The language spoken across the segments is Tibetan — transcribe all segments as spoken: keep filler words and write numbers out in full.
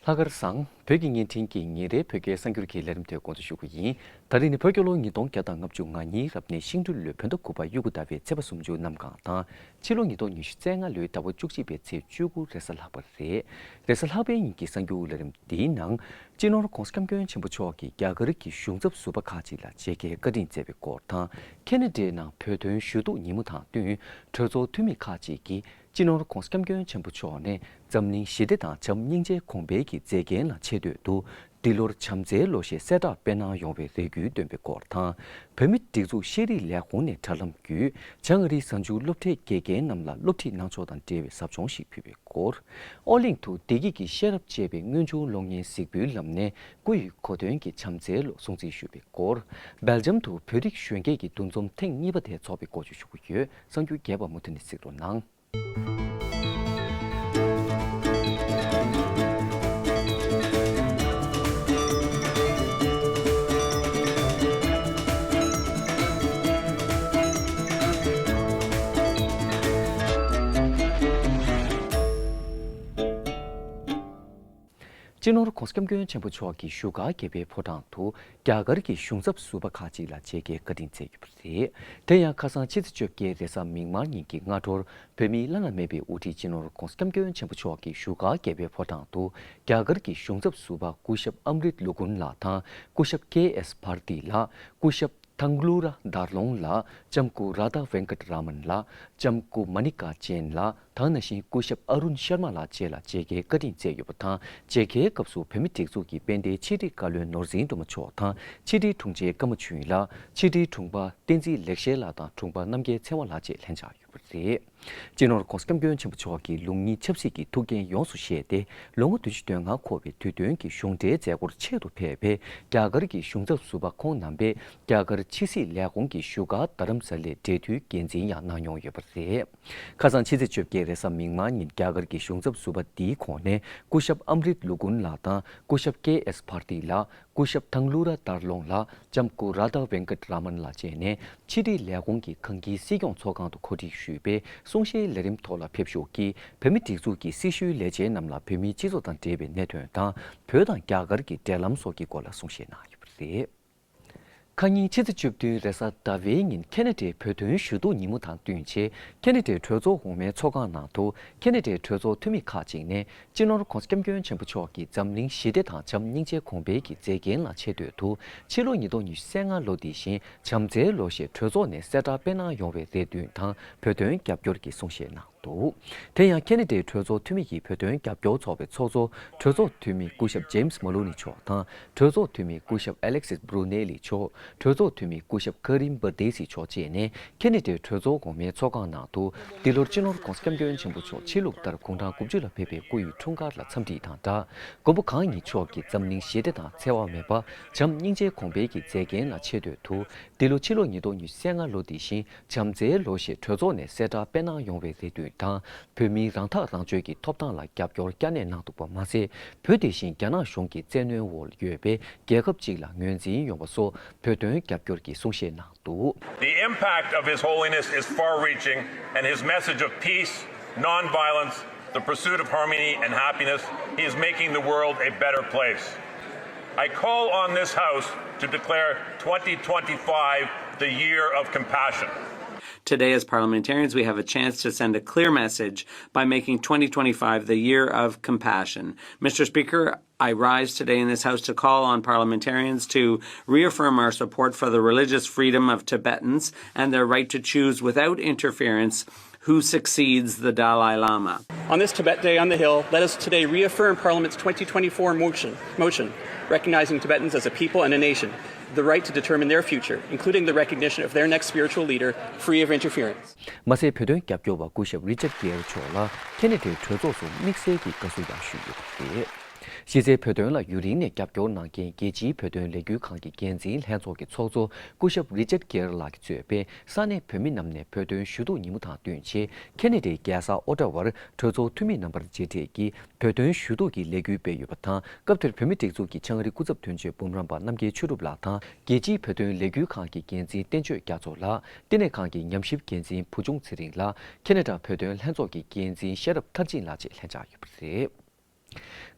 ལྷག་དཀར་བཟང་། བོད་ཀྱི་བརྙན་འཕྲིན་གྱི་ཉིན་རེའི་བོད་སྐད་གསར་འགྱུར་གྱི་ལས་རིམ་དེ་འགོ་འཛུགས་ཞུ་གི་ཡིན། ད་རིང་ནི་བོད་རྒྱལ་ལོ་ཉིས་སྟོང་བརྒྱ་དང་ལྔ་བཅུ་ང་གཉིས་རབ་གནས་ཤིང་སྦྲུལ་ལོའི་བོད་ཟླ་དགུ་པ་གཡུ་གུ་ཟླ་བའི་ཚེས་པ་སུམ་ཅུ་གནམ་གང་དང་། ཕྱི་ལོ་ཉིས་སྟོང་ཉི་ཤུ་རྩ་ལྔ་ལོའི་ཟླ་བ་བཅུ་གཅིག་པའི་ཚེས་བཅུ་དགུ་རེས་གཟའ་ལྷག་པ་རེད། རེས་གཟའ་ལྷག་པའི་ཉིན་གྱི་གསར་འགྱུར་ལས་རིམ་འདིའི་ནང་། སྤྱི་ནོར་༧གོང་ས་༧སྐྱབས་མགོན་ཆེན་པོ་མཆོག་གིས་རྒྱ་གར་གྱི་གཞུང་ཚབ་ཟུར་པ་ཁག་ཅིག་ལ་མཇལ་ཁའི་བཀའ་དྲིན་སྩལ་བའི་སྐོར་དང་། ཁེ་ན་ཌའི་ནང་བོད་དོན་ཞུ་གཏུག་ཉིན་མོ་དང་བསྟུན། གྲོས་ཚོགས་འཐུས་མི་ཁག་ཅིག་གིས། སྤྱི་ནོར་༧གོང་ས་༧སྐྱབས་མགོན་ཆེན་པོ་མཆོག་ནས་འཛམ་གླིང་ཞི་བདེ་དང་བྱམས་སྙིང་རྗེ་གོང་འཕེལ་གྱི་མཛད་འགན་ལ་ཆེ་བསྟོད་དུ། འདི་ལོར་བྱམས་བརྩེའི་ལོ་ཞེས་གསལ་བསྒྲགས་སྤེལ་གནང་ཡོང་བའི་རེ་སྐུལ་བཏོན་པའི་སྐོར་དང་། བོད་མིའི་སྒྲིག་འཛུགས་ཤེས་རིག་ལས་ཁུངས་ནས་དྲ་ལམ་བརྒྱུད། བྱང་ཨ་རིའི་གཟའ་མཇུག་སློབ་གྲྭའི་དགེ་རྒན་རྣམས་ལ་སློབ་ཁྲིད་གནང་ཕྱོགས་དང་འབྲེལ་བའི་ཟབ་སྦྱོང་ཞིག་ཕུལ་བའི་སྐོར། ཨོ་གླིང་དུ་བདེ་སྐྱིད་ཀྱི་ཤེས་རབ་ཅེས་པའི་དངོས་བྱུང་གློག་བརྙན་གཟིགས་འབུལ་ལམ་ནས་སྐུ་ཡི་གོ་སྟོན་གྱི་བྱམས་བརྩེའི་ལོ་སྲུང་བརྩི་ཞུས་པའི་སྐོར། སྦེལ་ཇམ་དུ་བོད་རིགས་གཞོན་སྐྱེས་ཀྱི་འདུ་འཛོམས་ཐེངས་གཉིས་པ་དེ་འཚོགས་པའི་སྐོར་བཅས་ཞུ་གི་ཡོད། གསར་འགྱུར་རྒྱས་པ་མུ་མཐུད་ནས་གཟིགས་རོགས་གནང་། སྤྱི་ནོར་༧གོང་ས་༧སྐྱབས་མགོན་ཆེན་པོ་མཆོག་གི་བཞུགས་སྒར་རྒྱལ་བའི་ཕོ་བྲང་དུ་རྒྱ་གར་གྱི་གཞུང་ཚབ་ཟུར་པ་ཁག་ཅིག་ལ་མཇལ་ཁའི་བཀའ་དྲིན་སྩལ་ཡོད་པ་རེད། དེ་ཡང་ཁ་སང་ཕྱི་ཚེས་བཅོ་བརྒྱད་རེས་གཟའ་མིག་དམར་ཉིན་གྱི་སྔ་དྲོར་བོད་མིའི་བླ་ན་མེད་པའི་དབུ་ཁྲིད་སྤྱི་ནོར་༧གོང་ས་༧སྐྱབས་མགོན་ཆེན་པོ་མཆོག་གི་བཞུགས་སྒར་རྒྱལ་བའི་ཕོ་བྲང་དུ་རྒྱ་གར་གྱི་གཞུང་ཚབ་ཟུར་པ་སྐུ་ཞབས་ཨམ་རིད་ལུ་གུན་ལགས་དང་སྐུ་ཞབས་ཀེ་ཨེས་བྷར་ཏི་ལགས། སྐུ་ཞབས་ཐང་ལུ་ར་དར་ལོང་ལགས། ལྕམ་སྐུ་རཱ་དྷ་ཝེང་ཀད་ར་མན་ལགས། ལྕམ་སྐུ་མ་ནི་ཀ་ཅན་ལགས། དེ་ནང་བཞིན་སྐུ་ཞབས་ཨ་རུན་ཤར་མ་ལགས་བཅས་ལ་མཇལ་ཁའི་བཀའ་དྲིན་སྩལ་ཡོད་པ་དང་། མཇལ་ཁའི་སྐབས་སུ་བོད་མིའི་སྒྲིག་འཛུགས་ཀྱི་དཔལ་ལྡན་ཕྱི་དྲིལ་བཀའ་བློན་ནོར་འཛིན་སྒྲོལ་མ་མཆོག་དང་ཕྱི་དྲིལ་དྲུང་ཆེ་ཀརྨ་ཆོས་དབྱིངས་ལགས། ཕྱི་དྲིལ་དྲུང་པ་བསྟན་འཛིན་ལེགས་བཤད་ལགས་དང་དྲུང་པ་རྣམ་རྒྱལ་ཚེ་དབང་ལགས་བཅས་ལྷན་བཅར་ཡོད་པ་རེད། སྤྱི་ནོར་༧གོང་ས་༧སྐྱབས་མགོན་ཆེན་པོ་མཆོག་གིས་ལུགས་གཉིས་ཆབ་སྲིད་ཀྱི་ཐུགས་འགན་ཡོངས་སུ་བཞེས་ཏེ། ལོ་ངོ་བདུན་ཅུ་དོན་ལྔ་འཁོར་བའི་དུས་སྟོན་གྱི་གཞུང་འབྲེལ་མཛད་སྒོར་ཆེད་དུ་ཕེབས་པའི་རྒྱ་གར་གྱི་གཞུང་ཚབ་ཟུར་པ་ཁོང་རྣམ་པས་རྒྱ་གར་ཕྱི་སྲིད་ལས་ཁུངས་ཀྱི་བཞུགས་སྒར་རྡ་རམ་ས་ལའི་འབྲེལ་མཐུད་འགན་འཛིན་ཡང་གནང་མྱོང་ཡོད་པ་རེད། ཁ་སང་ཕྱི་ཚེས་བཅོ་བརྒྱད་རེས་གཟའ་མིག་དམར་ཉིན་རྒྱ་གར་གྱི་གཞུང་ཚབ་ཟུར་པ་འདིའི་ཁོངས་ནས་སྐུ་ཞབས་ཨམ་རིད་ལུ་གུན་ལགས་དང་སྐུ་ཞབས་ཀེ་ཨེས་བྷར་ཏི་ལགས། སྐུ་ཞབས་ཐང་ལུ་ར་དར་ལོང་ལགས། ལྕམ་སྐུ་རཱ་དྷ་ཝེང་ཀད་ར་མན་ལགས་བཅས་ནས་ཕྱི་དྲིལ་ལས་ཁུངས་ཀྱི་གངས་སྐྱིད་སྲིད་སྐྱོང་ཚོགས་ཁང་དུ་གོ་སྒྲིག་ཞུས་པའི་གསུང་བཤད་ལས་རིམ་ཐོག་ལ་ཕེབས་ཞུགས་ཀྱིས་བོད་མིའི་སྒྲིག་འཛུགས་ཀྱི་སྲི་ཞུའི་ལས་བྱེད་རྣམས་ལ་བོད་མིའི་སྤྱི་ཚོགས་དང་འབྲེལ་བའི་གནད་དོན་དང་བོད་དང་རྒྱ་གར་གྱི་འབྲེལ་ལམ་སོགས་ཀྱི་སྐོར་ལ་གསུང་བཤད་གནང་ཡོད་པ་རེད། ཁ་ཉིན་ཕྱི་ཚེས་བཅུ་བདུན་རེས་གཟའ་ཟླ་བའི་ཉིན་ཁེ་ན་ཌའི་བོད་དོན་ཞུ་གཏུག་ཉིན་མོ་དང་བསྟུན་ཆེད་ཁེ་ན་ཌའི་གྲོས་ཚོགས་འོག་མའི་ཚོགས་ཁང་ནང་དུ་ཁེ་ན་ཌའི་གྲོས་ཚོགས་འཐུས་མི་ཁག་ཅིག་ནས་སྤྱི་ནོར་༧གོང་ས་༧སྐྱབས་མགོན་ཆེན་པོ་མཆོག་གི་འཛམ་གླིང་ཞི་བདེ་དང་བྱམས་སྙིང་རྗེ་གོང་འཕེལ་གྱི་མཛད་འགན་ལ་ཆེ་བསྟོད་དུ་ཕྱི་ལོ་ཉིས་སྟོང་ཉི་ཤུ་རྩ་ལྔ་ལོ་འདི་བཞིན་བྱམས་བརྩེའི་ལོ་ཞེས་གྲོས་ཚོགས་ནས་གསལ་བསྒྲགས་སྤེལ་གནང་ཡོང་བའི་རེ་འདུན་དང་བོད་དོན་རྒྱབ་སྐྱོར་གྱི་གསུང་བཤད་གནང་འདུག་དེ་ཡང་ཁེ་ན་ཌའི་གྲོས་ཚོགས་འཐུས་མི་ཡིས་བོད་དོན་རྒྱབ་སྐྱོར་ཚོགས་པའི་ཚོགས་གཙོ་གྲོས་ཚོགས་འཐུས་མི་སྐུ་ཞབས་ཇེམ་སི་མ་ལོ་ནི་མཆོག་དང་གྲོས་ཚོགས་འཐུས་མི་སྐུ་ཞབས་ཨ་ལེག་སིས་བྷུ་རུ་ནེ་ལི་མཆོག་གྲོས་ཚོགས་འཐུས་མི་སྐུ་ཞབས་ཀ་རིམ་བར་དེ་སི་མཆོག་བཅས་ནས་ཁེ་ན་ཌའི་གྲོས་ཚོགས་འོག་མའི་ཚོགས་ཁང་ནང་དུ་འདི་ལོར་སྤྱི་ནོར་༧གོང་ས་༧སྐྱབས་མགོན་ཆེན་པོ་མཆོག་ཕྱི་ལུགས་ལྟར་དགུང་གྲངས་དགུ་བཅུ་ལ་ཕེབས་པའི་སྐུ་ཡི་འཁྲུངས་སྐར་ལ་འཚམས་འདྲི་དང་སྦྲགས། མགོན་པོ་གང་ཉིད་མཆོག་གིས་འཛམ་གླིང་ཞི་བདེ་དང་འཚེ་བ་མེད་པ་བྱམས་སྙིང་རྗེ་གོང་འཕེལ་གྱི་མཛད་འགན་ལ་ཆེ་བསྟོད་དུ། འདི་ལོ་ཕྱི་ལོ་ཉིས་སྟོང་ཉི་ཤུ་རྩ་ལྔ་ལོ་འདི་བཞིན་བྱམས་བརྩེའི་ལོ་ཞེས་གྲོས་ཚོགས་ནས་གསལ་བསྒྲགས་སྤེལ་གནང་ཡོང་བའི་རེ་འདུན་དང་། བོད་མིའི་རང་ཐག་རང་གཅོད་ཀྱི་ཐོབ་ཐང་ལ་རྒྱབ་སྐྱོར་བསྐྱར་ནན་གནང་འདུག་པ་མ་ཟད། བོད་དེ་བཞིན་རྒྱ་ནག་གཞུང་གི་བཙན་གནོན་འོག་ཡོད་པའི་རྒྱལ་ཁབ་ཅིག་ལ་ངོས་འཛིན་ཡོང་བ་སོགས་བོད་དོན་རྒྱབ་སྐྱོར་གྱི་གསུང་བཤད་གནང་འདུག The impact of His Holiness is far reaching, and his message of peace, nonviolence, the pursuit of harmony and happiness, he is making the world a better place. I call on this House to declare twenty twenty-five the year of compassion. Today, as parliamentarians, we have a chance to send a clear message by making twenty twenty-five the year of compassion. Mister Speaker, I rise today in this House to call on parliamentarians to reaffirm our support for the religious freedom of Tibetans and their right to choose without interference who succeeds the Dalai Lama. On this Tibet Day on the Hill, let us today reaffirm Parliament's twenty twenty-four motion, motion recognizing Tibetans as a people and a nation, the right to determine their future, including the recognition of their next spiritual leader, free of interference. མ་ཟད་བོད་དོན་རྒྱབ་སྐྱོར་བ་སྐུ་ཞབས་རི་ཅར་གེར་མཆོག་ལ་ཁེ་ན་ཌའི་གྲོས་ཚོགས་སུ་དམིགས་བསལ་གྱི་དགའ་བསུ་ཡང་ཞུས་ཡོད་པ་རེད། གཞི་རྩའི་བོད་དོན་ལ་ཡུན་རིང་ནས་རྒྱབ་སྐྱོར་གནང་མཁན་རྒྱལ་སྤྱིའི་བོད་དོན་ལས་འགུལ་ཁང་གི་འགན་འཛིན་ལྷན་ཚོགས་ཀྱི་ཚོགས་གཙོ་སྐུ་ཞབས་རི་ཅར་གེར་ལགས་ཀྱིས་གཙོས་པའི་ས་གནས་བོད་མི་རྣམས་ནས་བོད་དོན་ཞུ་གཏུག་ཉིན་མོ་དང་བསྟུན་ཆེད་ཁེ་ན་ཌའི་རྒྱལ་ས་ཨོ་ཊ་ཝར་གྲོས་ཚོགས་འཐུས་མི་རྣམ་པར་མཇལ་འཕྲད་ཀྱིས་བོད་དོན་ཞུ་གཏུག་གི་ལས་འགུལ་སྤེལ་ཡོད་པ་དང་། སྐབས་དེར་བོད་མིའི་སྒྲིག་འཛུགས་ཀྱི་ཆང་རི་སྐུ་ཚབ་དོན་གཅོད་འབུམ་རམས་པ་རྣམ་རྒྱལ་ཆོས་གྲུབ་ལགས་དང་། རྒྱལ་སྤྱིའི་བོད་དོན་ལས་འགུལ་ཁང་གི་འགན་འཛིན་བསྟན་ཆོས་རྒྱ་མཚོ་ལགས། བསྟི་གནས་ཁང་གི་ཉམས་ཞིབ་འགན་འཛིན་བུ་ཆུང་ཚེ་རིང་ལགས། ཁེ་ན་ཌ་བོད་དོན་ལྷན་ཚོགས་ཀྱི་འགན་འཛིན་ཤེས་རབ་མཐར་ཕྱིན་ལགས་བཅས་ལྷན་བཅར་ཡོད་པ་རེད།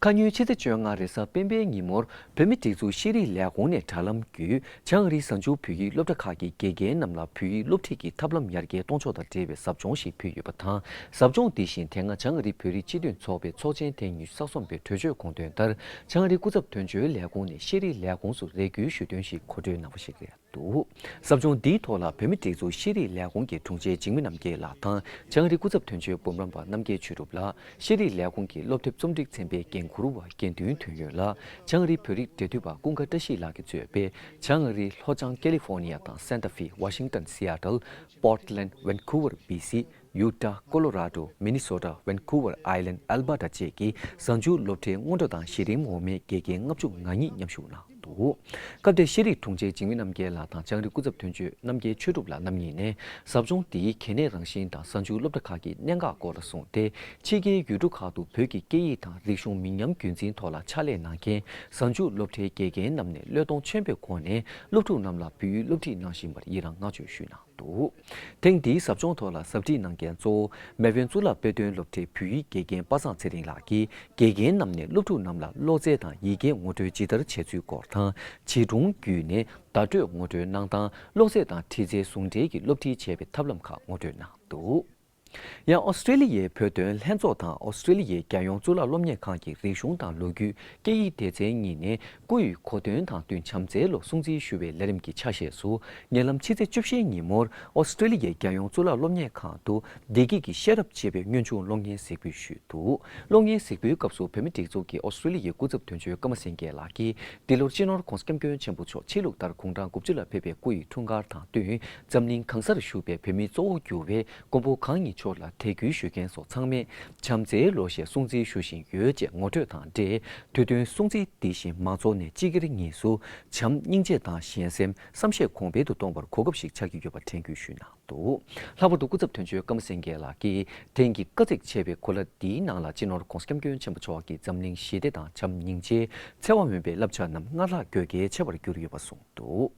ཁ་ཉིན་ཕྱི་ཚེས་བཅོ་ལྔ་རེས་གཟའ་སྤེན་པའི་ཉིན་མོར་བོད་མིའི་སྒྲིག་འཛུགས་ཤེས་རིག་ལས་ཁུངས་ནས་དྲ་ལམ་བརྒྱུད་བྱང་ཨ་རིའི་གཟའ་མཇུག་བོད་ཡིག་སློབ་གྲྭ་ཁག་གི་དགེ་རྒན་རྣམས་ལ་བོད་ཡིག་སློབ་ཁྲིད་ཀྱི་ཐབས་ལམ་ཡར་རྒྱས་གཏོང་ཕྱོགས་དང་འབྲེལ་བའི་ཟབ་སྦྱོང་ཞིག་ཕུལ་ཡོད་པ་དང་། ཟབ་སྦྱོང་འདི་བཞིན་དེ་སྔ་བྱང་ཨ་རིའི་བོད་རིགས་སྤྱི་མཐུན་ཚོགས་པའི་ཚོགས་ཆེན་ཐེངས་ཉི་ཤུ་རྩ་གསུམ་པའི་གྲོས་ཆོད་དགོངས་དོན་ལྟར་བྱང་ཨ་རིའི་སྐུ་ཚབ་དོན་གཅོད་ལས་ཁུངས་ནས་ཤེས་རིག་ལས་ཁུངས་སུ་རེ་སྐུལ་ཞུ་དོན་ཞིག་གོ་སྒྲིག་གནང་བ་ཞིག་རེད། འདུག་ཟབ་སྦྱོང་འདིའི་ཐོག་ལ་བོད་མིའི་སྒྲིག་འཛུགས་ཤེས་རིག་ལས་ཁུངས་ཀྱི་དྲུང་ཆེ་འཇིགས་མེད་རྣམ་རྒྱལ་ལགས་དང་། བྱང་ཨ་རིའི་སྐུ་ཚབ་དོན་གཅོད་འབུམ་རམས་པ་རྣམ་རྒྱལ་ཆོས་གྲུབ་ལགས། ཤེས་རིག་ལས་ཁུངས་ཀྱི་སློབ་དེབ་རྩོམ་སྒྲིག་ཚན་པའི་འགན་འཁུར་བ་དགེ་འདུན་དོན་ཡོད་ལགས། བྱང་ཨ་རིའི་བོད་རིགས་འབྲེལ་མཐུད་པ་ཀུན་དགའ་བཀྲ་ཤིས་ལགས་ཀྱིས་གཙོས་པའི་བྱང་ཨ་རིའི་ལྷོ་བྱང་ཀེ་ལི་ཧྥོར་ནི་ཡ་དང་སན་ཏ་ཧྥེ། ཝ་ཤིང་ཏོན། སི་ཨེ་ཏལ། པོར་ཏི་ལན། ཝན་ཁུ་ཝར། བི་སི། ཡུ་ཏ། ཀོ་ལོ་ར་ཌོ། མི་ནི་སོ་ཏ། ཝན་ཁུ་ཝར་ཨའི་ལན། ཨལ་བྷར་ཏ་བཅས་ཀྱི་གཟའ་མཇུག་སློབ་གྲྭའི་སྔོན་འགྲོ་དང་གཞི་རིམ་འོག་མའི་དགེ་རྒན་ལྔ་བཅུ་ང་གཉིས་མཉམ་ཞུགས་གནང་འདུག་སྐབས་དེར་ཤེས་རིག་དྲུང་ཆེ་འཇིགས་མེད་རྣམ་རྒྱལ་ལགས་དང་བྱང་ཨ་རིའི་སྐུ་ཚབ་དོན་གཅོད་རྣམ་རྒྱལ་ཆོས་གྲུབ་ལགས་རྣམ་གཉིས་ནས་ཟབ་སྦྱོང་འདིའི་གལ་གནད་རང་བཞིན་དང་གཟའ་མཇུག་སློབ་གྲྭ་ཁག་གི་གནད་འགག་སྐོར་ལ་གསུངས་ཏེ། ཕྱི་རྒྱལ་ཡུལ་གྲུ་ཁག་ཏུ་བོད་ཀྱི་སྐད་ཡིག་དང་རིག་གཞུང་མི་ཉམས་རྒྱུན་འཛིན་ཐོག་ལ་ཕྱག་ལས་གནང་མཁན་གཟའ་མཇུག་སློབ་གྲྭའི་དགེ་རྒན་རྣམས་ནས་བློས་གཏོང་ཆེན་པོའི་སྒོ་ནས་སློབ་ཕྲུག་རྣམས་ལ་བོད་ཡིག་སློབ་ཁྲིད་གནང་བཞིན་པར་ཡི་རང་བསྔགས་བརྗོད་ཞུས་གནང་འདུག་ཐེངས་འདིའི་ཟབ་སྦྱོང་ཐོག་ལ་ཟབ་ཁྲིད་གནང་མཁན་གཙོ་བོ་མེ་ཝན་གཙུག་ལག་དཔེ་སྟོན་སློབ་གྲྭའི་བོད་ཡིག་དགེ་རྒན་པ་སངས་ཚེ་རིང་ལགས་ཀྱིས། དགེ་རྒན་རྣམས་ནས་སློབ་ཕྲུག་རྣམས་ལ་ཀློག་རྩལ་དང་ཡི་གེ་ངོ་སྤྲོད་ཇི་ལྟར་བྱེད་ཚུལ་སྐོར་དང་། བྱིས་སྒྲུང་བརྒྱུད་ནས་བརྡ་སྤྲོད་ངོ་སྤྲོད་གནང་སྟངས། ཀློག་རྩལ་དང་འཁྲིད་རྩལ་ཟུང་འབྲེལ་གྱིས་སློབ་ཁྲིད་བྱས་པའི་ཐབས་ལམ་ཁག་ངོ་སྤྲོད་གནང་འདུག་ཡང་ཨོ་སི་ཀྲེ་ལི་ཡའི་བོད་དོན་ལྷན་ཚོགས་དང་ཨོ་སི་ཀྲེ་ལི་ཡའི་རྒྱལ་ཡོངས་གཙུག་ལག་སློབ་གཉེར་ཁང་གི་རིག་གཞུང་དང་ལོ་རྒྱུས། སྐད་ཡིག་སྡེ་ཚན་གཉིས་ནས། སྐུ་ཡི་གོ་སྟོན་དང་བསྟུན་བྱམས་བརྩེའི་ལོ་སྲུང་བརྩི་ཞུ་བའི་ལས་རིམ་གྱི་ཆ་ཤས་སུ། ཉེ་ལམ་ཕྱི་ཚེས་བཅུ་བཞིའི་ཉིན་མོར་ཨོ་སི་ཀྲེ་ལི་ཡའི་རྒྱལ་ཡོངས་གཙུག་ལག་སློབ་གཉེར་ཁང་དུ་བདེ་སྐྱིད་ཀྱི་ཤེས་རབ་ཅེས་པའི་སྔོན་བྱུང་གློག་བརྙན་གཟིགས་འབུལ་ཞུས་འདུག་གློག་བརྙན་གཟིགས་འབུལ་སྐབས་སུ་བོད་མིའི་སྒྲིག་འཛུགས་ཀྱི་ཨོ་སི་ཀྲེ་ལི་ཡའི་སྐུ་ཚབ་དོན་གཅོད་ཀརྨ་སེང་གེ་ལགས་ཀྱིས། འདི་ལོར་སྤྱི་ནོར་༸གོང་ས་༸སྐྱབས་མགོན་ཆེན་པོ་མཆོག་ཕྱི་ལུགས་ལྟར་དགུང་གྲངས་དགུ་བཅུ་ལ་ཕེབས་པའི་སྐུ་ཡི་འཁྲུངས་སྐར་དང་བསྟུན། འཛམ་གླིང་གང་སར་བཞུགས་པའི་བོད་མིའི་གཙོ་བོ་གྱུར་བའི་མགོན་པོ་གང་ཉིད་མཆོག་ལ་དད་གུས་ཞུ་མཁན་སོགས་ཚང་མས་བྱམས་བརྩེའི་ལོ་ཞེས་སྲུང་བརྩི་ཞུ་བཞིན་ཡོད་ཅེས་ངོ་སྤྲོད་དང་འབྲེལ། དུས་སྟོན་སྲུང་བརྩི་འདི་བཞིན་མང་ཚོགས་ནས་སྤྱི་སྒེར་གཉིས་སུ་བྱམས་སྙིང་རྗེ་དང་གཞན་སེམས་བསམ་ཤེས་གོང་འཕེལ་དུ་གཏོང་བར་གོ་སྐབས་ཤིག་ཆགས་ཀྱི་ཡོད་པ་དྲན་སྐུལ་ཞུས་གནང་འདུག་ལྷག་པར་དུ་སྐུ་ཚབ་དོན་གཅོད་ཀརྨ་སེང་གེ་ལགས་ཀྱིས་དེང་གི་དཀའ་ཚེགས་ཆེ་བའི་གོ་ལ་འདིའི་ནང་ལ་སྤྱི་ནོར་༸གོང་ས་༸སྐྱབས་མགོན་ཆེན་པོ་མཆོག་གིས་འཛམ་གླིང་ཞི་བདེ་དང་བྱམས་སྙིང་རྗེ། འཚེ་བ་མེད་པའི་བསླབ་བྱ་རྣམས་སྔར་ལྷག་དགོས་གལ་ཆེ་བར་གྱུར་ཡོད་པ་གསུངས་འདུག་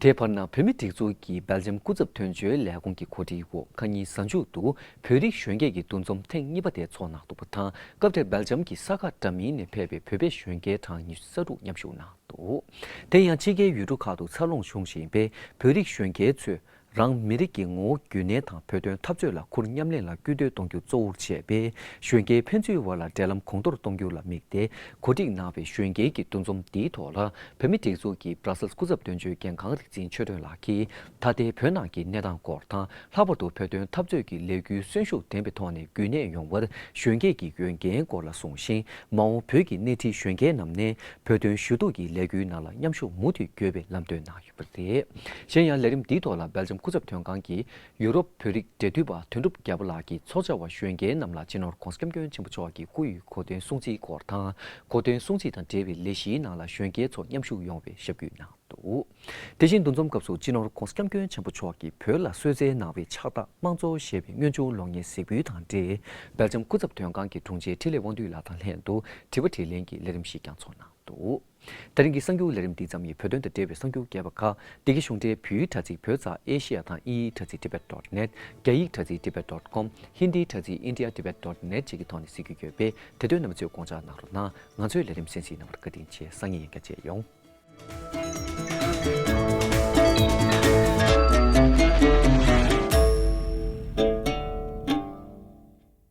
དེའི་བར་ན་བོད་མིའི་སྒྲིག་འཛུགས་ཀྱི་སྦེལ་ཇམ་སྐུ་ཚབ་དོན་གཅོད་ལས་ཁུངས་ཀྱི་གོ་སྒྲིག་འོག་ཁ་ཉིན་གཟའ་མཇུག་ཏུ་བོད་རིགས་གཞོན་སྐྱེས་ཀྱི་འདུ་འཛོམས་ཐེངས་གཉིས་པ་དེ་ཚོགས་གནང་འདུག་པ་དང་། སྐབས་དེར་སྦེལ་ཇམ་གྱི་ས་ག་འདྲ་མིན་ནས་ཕེབས་པའི་བོད་པའི་གཞོན་སྐྱེས་གྲངས་ཉི་ཤུ་རྩ་དྲུག་མཉམ་ཞུགས་གནང་འདུག་དེ་ཡང་ཕྱི་རྒྱལ་ཡུལ་གྲུ་ཁག་ཏུ་འཚར་ལོངས་བྱུང་བཞིན་པའི་བོད་རིགས་གཞོན་སྐྱེས་ཚོས་རང་མི་རིགས་ཀྱི་ངོ་བོ་རྒྱུན་གནས་དང་བོད་དོན་འཐབ་རྩོད་ལ་ཁུར་མཉམ་ལེན་ལ་སྐུལ་འདེད་གཏོང་རྒྱུ་གཙོ་བོར་བྱས་པའི་གཞོན་སྐྱེས་ཕན་ཚུན་བར་ལ་འབྲེལ་ལམ་གོང་མཐོར་གཏོང་རྒྱུ་ལ་དམིགས་ཏེ། གོ་སྒྲིག་གནང་བའི་གཞོན་སྐྱེས་ཀྱི་འདུ་འཛོམས་འདིའི་ཐོག་ལ་བོད་མིའི་སྒྲིག་འཛུགས་ཀྱི་སྦྲ་སེལ་སྐུ་ཚབ་དོན་གཅོད་འགན་ཁང་རིག་འཛིན་ཆོས་སྒྲོན་ལགས་ཀྱིས། ད་ལྟའི་བོད་ནང་གི་གནས་སྟངས་སྐོར་དང་། ལྷག་པར་དུ་བོད་དོན་འཐབ་རྩོད་ཀྱི་ལས་འགུལ་གསོན་ཤུགས་ལྡན་པའི་ཐོག་ནས་རྒྱུན་གནས་ཡོང་བར་གཞོན་སྐྱེས་ཀྱི་འོས་འགན་སྐོར་ལ་གསུངས་ཤིང་། མ་འོངས་བོད་ཀྱི་སྣེ་ཁྲིད་གཞོན་སྐྱེས་རྣམས་ནས་བོད་དོན་ཞུ་གཏུག་གི་ལས་འགུལ་ནང་ལ་མཉམ་ཞུགས་མུ་མཐུད་དགོས་པའི་ལམ་སྟོན་གནང་ཡོད་པ་རེད། གཞན་ཡང་ལས་རིམ་འདིའི་ཐོག་ལ་སྦེལ་ཇམ་སྐུ་ཚབ་དོན་ཁང་གི་ཡུ་རོབ་བོད་རིགས་འབྲེལ་མཐུད་པ་དོན་གྲུབ་རྒྱལ་པོ་ལགས་ཀྱིས་ཚོགས་བཅར་བ་གཞོན་སྐྱེས་རྣམས་ལ་སྤྱི་ནོར་༸གོང་ས་༸སྐྱབས་མགོན་ཆེན་པོ་མཆོག་གི་སྐུ་ཡི་གོ་སྟོན་སྲུང་བརྩིའི་སྐོར་དང་། གོ་སྟོན་སྲུང་བརྩི་དང་འབྲེལ་བའི་ལས་གཞིའི་ནང་ལ་གཞོན་སྐྱེས་ཚོ་མཉམ་ཞུགས་ཡོང་བའི་ཞབས་སྐུལ་གནང་འདུག་དེ་བཞིན་འདུ་འཛོམས་སྐབས་སུ་སྤྱི་ནོར་༸གོང་ས་༸སྐྱབས་མགོན་ཆེན་པོ་མཆོག་གིས་བོད་ལ་གསོལ་སྩལ་གནང་བའི་ཕྱག་རྟགས་དམངས་གཙོ་ཞེས་པའི་སྔོན་བྱུང་གློག་བརྙན་གཟིགས་འབུལ་དང་འབྲེལ། སྦེལ་ཇམ་སྐུ་ཚབ་དོན་ཁང་གི་དྲུང་ཆེ་འཕྲིན་ལས་དབང་འདུས་ལགས་དང་ལྷན་དུ་དྲི་བ་དྲིས་ལན་གྱི་ལས་རིམ་ཞིག་ཀྱང་ཚོགས་གནང་འདུག་དེ་རིང་གི་གསར་འགྱུར་ལས་རིམ་འདི་ཙམ་ཡིན། བོད་དོན་དང་འབྲེལ་བའི་གསར་འགྱུར་རྒྱས་པ་ཁག་འདི་གའི་གཞུང་འབྲེལ་བོད་ཡིག་དྲ་ཚིགས་བོད་ཙ་ཨེ་ཤི་ཡ་དང་དབྱིན་ཡིག་དྲ་ཚིགས་tibet dot net། རྒྱ་ཡིག་དྲ་ཚིགས་tibet dot com། ཧིན་དིའི་དྲ་ཚིགས india tibet dot net བཅས་ཀྱི་ཐོག་ནས་གཟིགས་རྒྱུ་ཡོད་པས། དེ་དོན་རྣམ་པ་ཚོས་དགོངས་འཇགས་གནང་རོགས་གནང་། ང་ཚོའི་ལས་རིམ་གསན་གཟིགས་གནང་བར་བཀའ་དྲིན་ཆེ། སང་ཉིན་ཡང་བསྐྱར་མཇལ་ཡོང་།